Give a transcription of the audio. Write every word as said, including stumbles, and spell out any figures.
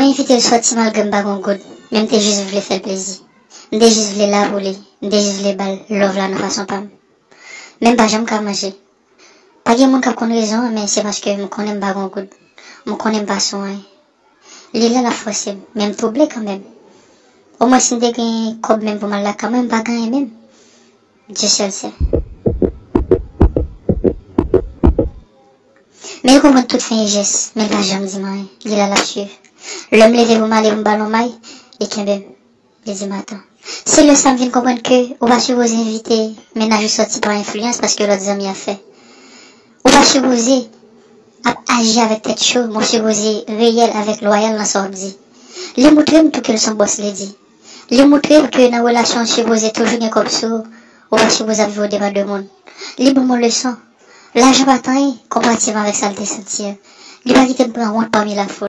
Envite l sòti malgre m pa gen yon goud, men m te jis vle fè l plezi. M te jis vle la pou li, m te jis vle ba l love la nan fason pa m. Men m pa janm ka manje. Pa gen moun k ap konn rezon an, men se paske m konnen m pa gen yon goud. M konnen m pa sou anyen. Li la l ap fòse m, men m twouble kanmenm. Omwen si m te gen kòb menm pou m al lakay mwen, m pa gen anyen menm. Dye sèl sè. Men li konprann tout fen e jès, men l pa janm di m anyen. Li la l ap swiv. Lè m leve pou m ale pou m ba l yon may, li kenbe m. Li di m atann. Se lè sa m vin konprann ke ou pa sipoze envite mennaj ou sòti pa enfliyans paske lòt zanmi ap fè. Ou pa sipoze ap aji avèk tèt cho, men w sipoze reyèl avèk lwayal nan sa w ap di. Li moutre m tou ke l se yon bòs ledi. Li moutre m ke nan relasyon w sipoze toujou gen kòb sou ou, ou pa sipoze ap viv odepa de moun. Li ban m yon leson. Lajan pa t anyen konparativman avèk sa l te santi a. Li pa kite m pran wont pami lafoul.